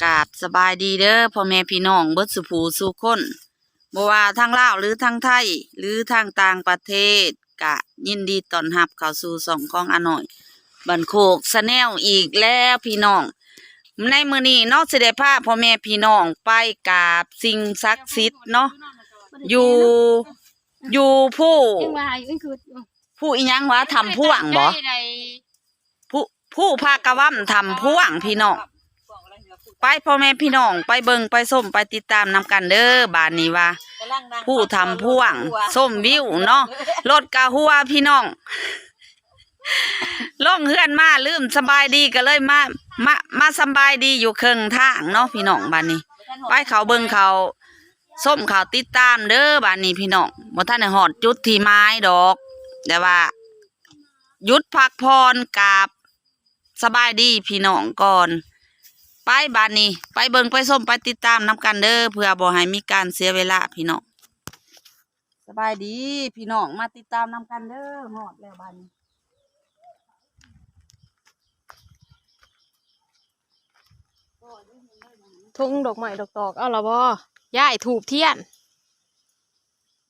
ກາບສະບາຍດີເດີພໍ່ແມ່ພີ່ນ້ອງເບິດສູ່ຜູ້ສູ່ຄົນ ບໍ່ວ່າທາງລາວ ຫຼື ທາງໄທ ຫຼື ທາງຕ່າງປະເທດ ກະຍິນດີຕ້ອນຮັບເຂົ້າສູ່ຊ່ອງຂອງອານ້ອຍບ້ານໂຄກ Channel ອີກແລ້ວພີ່ນ້ອງ. ໃນມື້ນີ້ເນາະ ຊິໄດ້ພາພໍ່ແມ່ພີ່ນ້ອງໄປກາບສິ່ງສັກສິດເນາະ ຢູ່ ຢູ່ພູ ພູອີ່ຫຍັງວະ ຖ້ຳພວງບໍ? ພູ ພູຜາກະວຳ ຖ້ຳພວງພີ່ນ້ອງ. ໄປພໍ່ແມ່ພີ່ນ້ອງ ໄປເບິ່ງໄປຊົມໄປຕິດຕາມນຳກັນເດີ. ບາດນີ້ວ່າພູຖ້ຳພວງ ຊົມວິວເນາະ ລົດກະຮົ່ວພີ່ນ້ອງ ລົງເຮືອນມາລືມສະບາຍດີ ກະເລີຍມາ ມາ ມາສະບາຍດີຢູ່ເຄິ່ງທາງເນາະພີ່ນ້ອງ. ບາດນີ້ໄປເຂົ້າເບິ່ງເຂົ້າຊົມເຂົ້າຕິດຕາມເດີ. ບາດນີ້ພີ່ນ້ອງ ບໍ່ທັນໄດ້ຮອດຈຸດທີ່ໝາຍດອກ ແຕ່ວ່າຢຸດພັກຜ່ອນ ກາບສະບາຍດີພີ່ນ້ອງກ່ອນ. ໄປບາດນີ້ ໄປເບິ່ງໄປຊົມໄປຕິດຕາມນຳກັນເດີ ເພື່ອບໍ່ໃຫ້ມີການເສຍເວລາພີ່ນ້ອງ. ສະບາຍດີພີ່ນ້ອງ ມາຕິດຕາມນຳກັນເດີ. ຮອດແລ້ວບາດນີ້ ທຸງດອກໄມ້ດອກຕອກເອົາລະບໍ່? ຍ້າຍທູບທຽນ.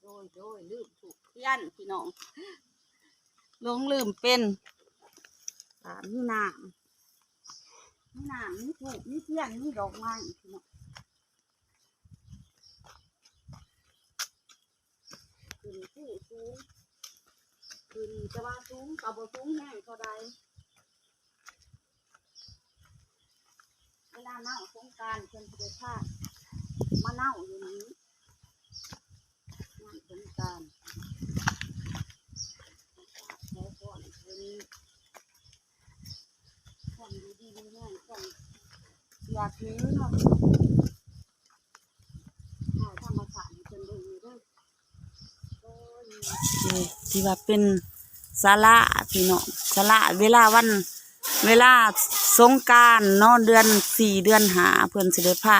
ໂດຍ ໂດຍ ລືມທູບທຽນພີ່ນ້ອງ ຫຼົງລືມເປັນ. ອ່າ ມີນ້ຳ ມີນ້ຳ ມີທູບ ມີທຽນ ມີດອກໄມ້ພີ່ນ້ອງ. ຂຶ້ນພູສູງ ຂຶ້ນ ແຕ່ວ່າສູງກະບໍ່ສູງແຮງເທົ່າໃດ. ເວລາເນົາສົງການ ເພິ່ນຊິໄດ້ພາມາເນົາຢູ່ນີ້ ງານສົງການ. ຂໍພອນເພິ່ນ ຄວາມຢູ່ດີມີແຮງ ຄວາມເຊື່ອຖືເນາະ. ຖ່າຍທຳມະຊາດໃຫ້ເພິ່ນເບິ່ງແດ່ເດີ. ໂອ້ຍ ທີ່ວ່າເປັນສາລາພີ່ນ້ອງ ສາລາ ເວລາວັນ ເວລາສົງການເນາະ ເດືອນສີ່ ເດືອນຫ້າ ເພິ່ນຊິໄດ້ພາ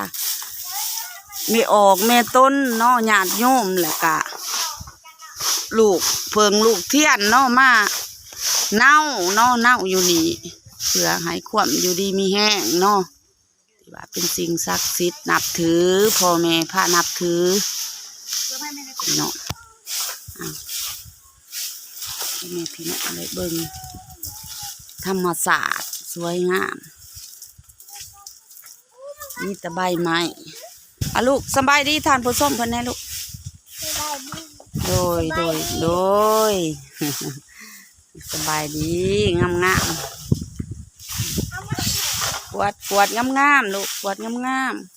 ແມ່ອອກແມ່ຕົນເນາະ ຍາດໂຍມ ແລ້ວກະລູກເຜິ້ງລູກທຽນເນາະ ມາເນົາເນາະ ເນົາຢູ່ນີ້ ເພື່ອໃຫ້ຄວາມຢູ່ດີມີແຮງເນາະ. ທີ່ວ່າເປັນສິ່ງສັກສິດ ນັບຖື ພໍ່ແມ່ພານັບຖືເນາະ. ອ້າວ ພໍ່ແມ່ພີ່ນ້ອງໄດ້ເບິ່ງທຳມະຊາດສວຍງາມ ມີແຕ່ໃບໄມ້. ອາ ລູກ ສະບາຍດີທ່ານຜູ້ຊົມເພິ່ນແດ່ລູກ. ສະບາຍດີ ໂດຍ ໂດຍ ໂດຍ. ສະບາຍດີ ງາມໆ ກວາດ ກວາດງາມໆ ລູກ ກວາດງາມໆ.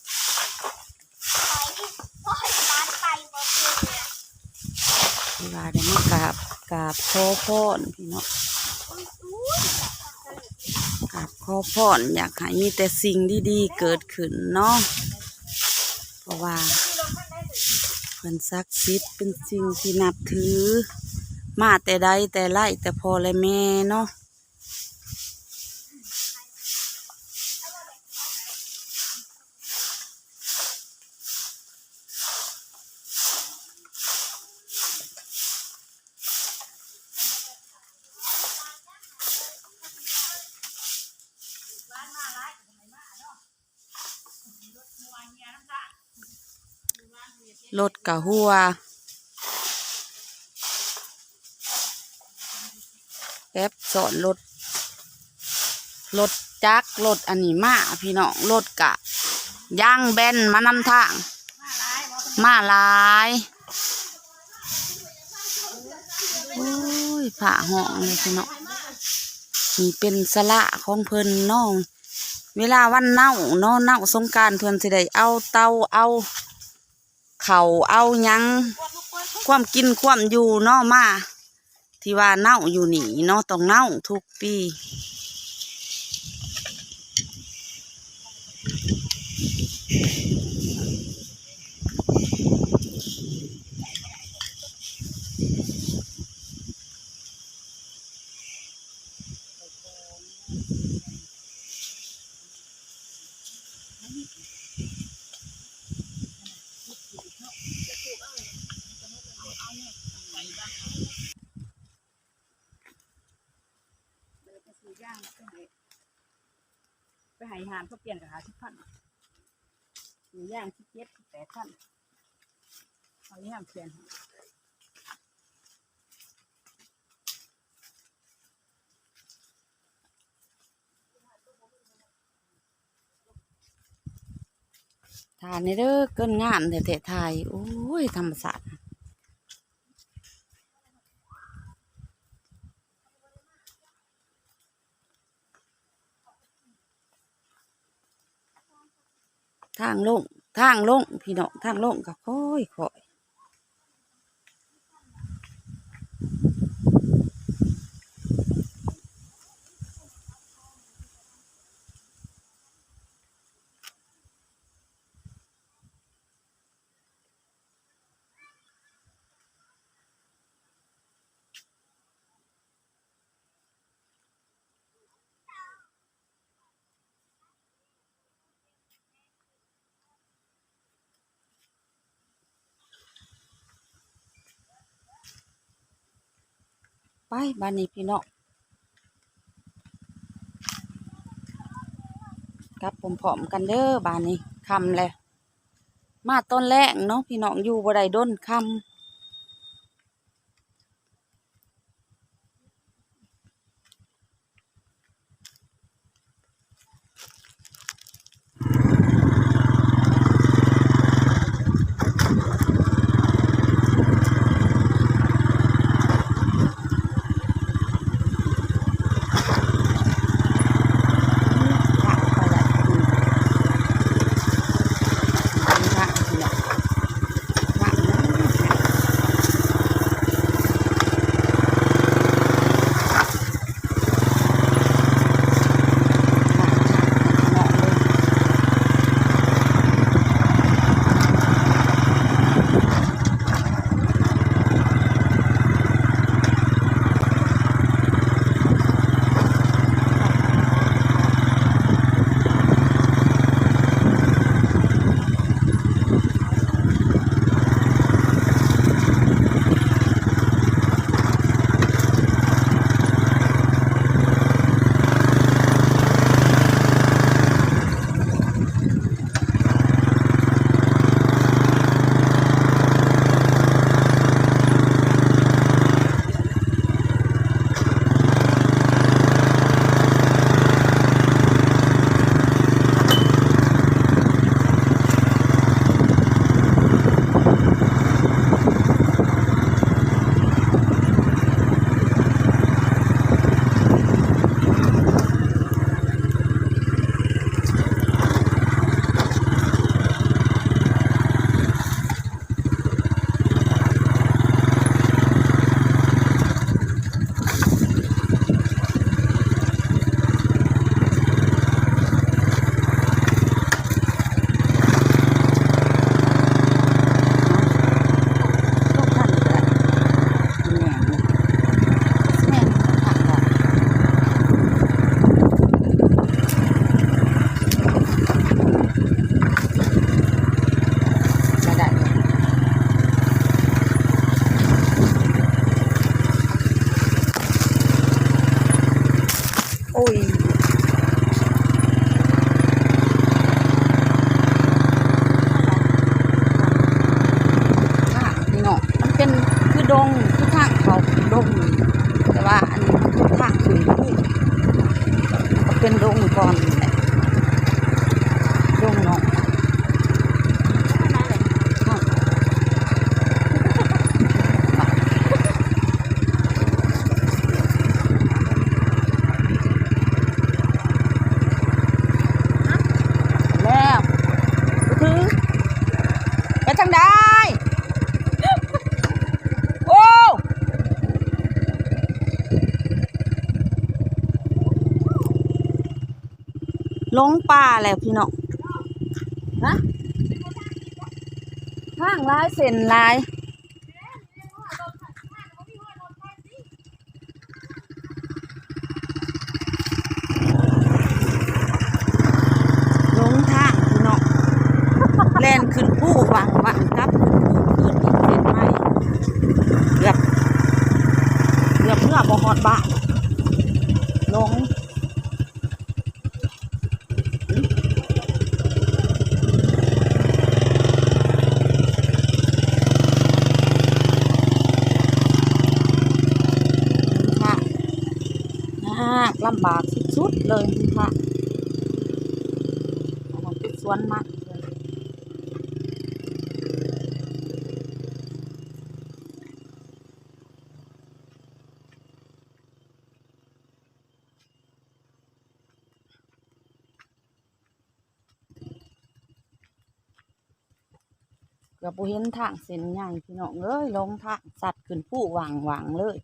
ເວລາໄດ້ມາກາບ ກາບຂໍພອນພີ່ນ້ອງ ກາບຂໍພອນ ຢາກໃຫ້ມີແຕ່ສິ່ງດີໆເກີດຂຶ້ນເນາະ ເພາະວ່າເພິ່ນສັກສິດ ເປັນສິ່ງທີ່ນັບຖືມາແຕ່ໃດແຕ່ໄລ ແຕ່ພໍ່ແລະແມ່ເນາະ. ລົດກະຮົ່ວ ແປັບຊ້ອນລົດ ລົດຈັກ ລົດອັນນີ້ມາພີ່ນ້ອງ ລົດກະຢາງແບນມານຳທາງ ມາຫຼາຍ. ໂອ້ຍ ຟ້າຮ້ອງເລີຍພີ່ນ້ອງ ນີ້ເປັນສາລາຂອງເພິ່ນເນາະ. ເວລາວັນເນົາເນາະ ເນົາສົງການ ເພິ່ນຊິໄດ້ເອົາເຕົາ ເອົາເຂົ້າ ເອົາຫຍັງ ຄວາມກິນຄວາມຢູ່ເນາະ ມາ ທີ່ວ່າເນົາຢູ່ນີ້ເນາະ ຕ້ອງເນົາທຸກປີ. ໄປໃຫ້ ຫານເຂົາປ່ຽນກໍຫ້າສິບພັນ ໜັງຍາງສິບເຈັດ ສິບແປດພັນ ເອົາຍາມປ່ຽນ. ຖ່າຍແດ່ເດີ ເກີນງາມແທ້ໆ ຖ່າຍ ໂອ້ຍ ທຳມະຊາດ. ທາງລົງ ທາງລົງ ພີ່ນ້ອງ ທາງລົງກໍຄ່ອຍໆ. ໄປ ບາດນີ້ພີ່ນ້ອງ ກັບພ້ອມໆກັນເດີ. ບາດນີ້ຄ່ຳແລ້ວ ມາຕອນແລງເນາະພີ່ນ້ອງ ຢູ່ບໍ່ໄດ້ດົນ ຄ່ຳ. ໂອ້ຍ ທາງພີ່ນ້ອງ ມັນເປັນຄືດົງ ຄືທາງເຂົ້າດົງ ແຕ່ວ່າອັນນີ້ມັນຄືທາງຂຶ້ນພູ ກໍເປັນດົງກ່ອນແຫຼະ ດົງເນາະ. ແລ້ວ ຄື ໄປທາງໃດ? ໂອ້ ຫຼົງປ່າແລ້ວພີ່ນ້ອງ ຮະ ທາງຫຼາຍເສັ້ນຫຼາຍ ຫຼົງທາງພີ່ນ້ອງ ແລ່ນຂຶ້ນພູຫວັງໆ ກັບຂຶ້ນພູ ຂຶ້ນອີກເສັ້ນໃໝ່ ເກືອບ ເກືອບເມືອບໍ່ຮອດບ້ານ ຫຼົງ. ຳບາກສຸດໆເລີຍ ທາງ ອັນນັ້ນເປັນສວນມັນ. ເກືອບບໍ່ເຫັນທາງເສັ້ນໃຫຍ່ພີ່ນ້ອງເອີຍ ຫຼົງທາງ ສັດຂຶ້ນພູຫວ່າງໆເລີຍ.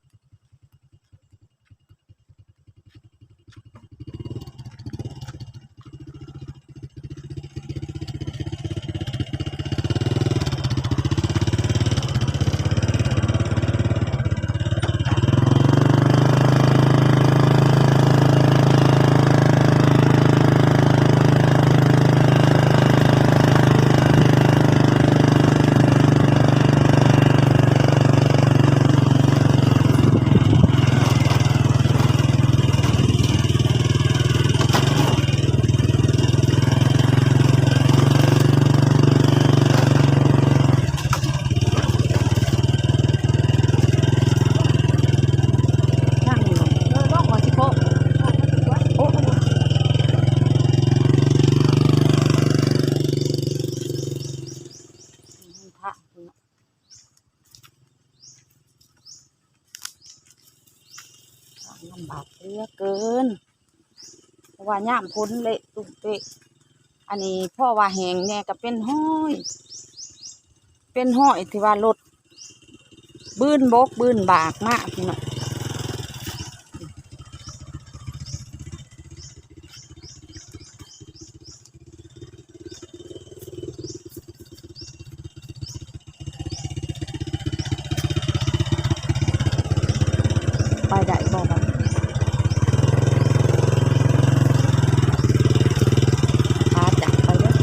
ທາງລຳບາກເຫຼືອເກີນ ເພາະວ່າຍາມຝົນເລະຕຸເປະ ອັນນີ້ພໍວ່າແຫ້ງແດ່ກໍເປັນຮອຍ ເປັນຮອຍທີ່ວ່າລົດບືນບົກບືນບາກມາພີ່ນ້ອງ. ໄປໄດ້ບໍ່ບັດນີ້? ຂາຈັບໄປເດີ້.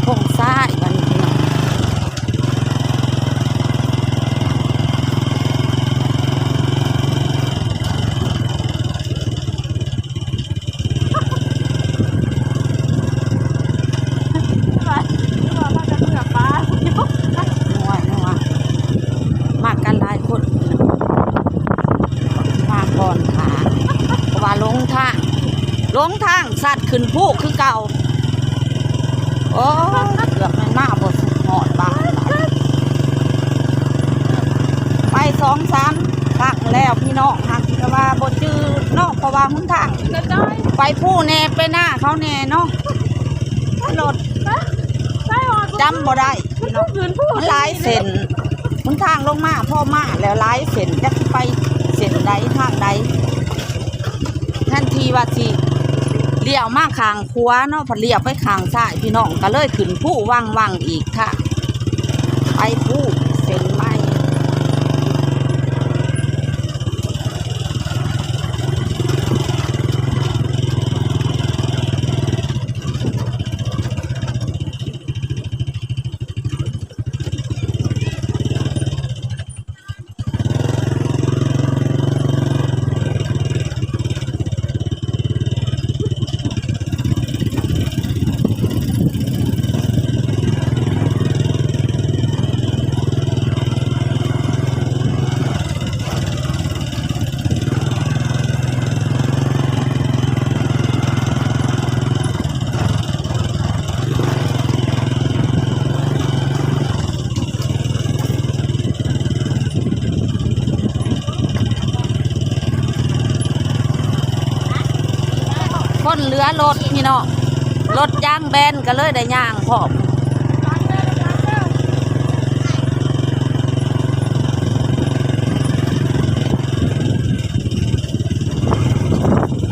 ໂຄ້ງຊ້າຍບາດນີ້ພີ່ນ້ອງ. ໂອ້ຍ ມາກັນຫຼາຍຄົນ ມາກ່ອນຖ້າ ເພາະວ່າຫຼົງທາງ ຫຼົງທາງ ສັດຂຶ້ນພູຄືເກົ່າ. ໂອ້ຍ ເກືອບແມ່ນມາບໍ່ຮອດບ້ານ ໄປສອງສາມຄັ້ງແລ້ວພີ່ນ້ອງ ຫາກແຕ່ວ່າບໍ່ຈື່ເນາະ ເພາະວ່າຫົນທາງ ໄປພູແດ່ ໄປນາເຂົາແດ່ເນາະ ລົດຈຳບໍ່ໄດ້ພີ່ນ້ອງ ມັນຫຼາຍເສັ້ນ ຫົນທາງລົງມາ ພໍມາແລ້ວຫຼາຍເສັ້ນ ຈັກຊິໄປເສັ້ນໃດທາງໃດ. ແທນທີ່ວ່າຊິລ້ຽວມາຂ້າງຂວາເນາະ ພັດລ້ຽວໄປຂ້າງຊ້າຍ ພີ່ນ້ອງກໍເລີຍຂຶ້ນພູວັງໆອີກ ຖ້າໄປພູເສັ້ນໃໝ່. ຄົນເຫຼືອລົດພີ່ນ້ອງ ລົດຢາງແບນກໍເລີຍໄດ້ຍ່າງພ້ອມ.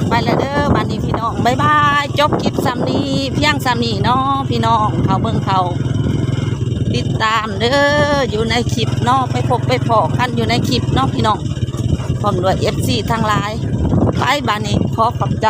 ໄປແລ້ວເດີ້ ບັດນີ້ພີ່ນ້ອງ ບາຍບາຍ ຈົບຄລິບສ່ຳນີ້ ພຽງສ່ຳນີ້ເນາະພີ່ນ້ອງ ເຂົ້າເບິ່ງເຂົ້າຕິດຕາມເດີ້ ຢູ່ໃນຄລິບເນາະ ໄປພົບໄປພໍ້ກັນຢູ່ໃນຄລິບເນາະພີ່ນ້ອງ. ພ້ອມດ້ວຍເອັຟຊີທັງຫຼາຍ. ໄປ ບາດນີ້ຂໍຂອບໃຈ.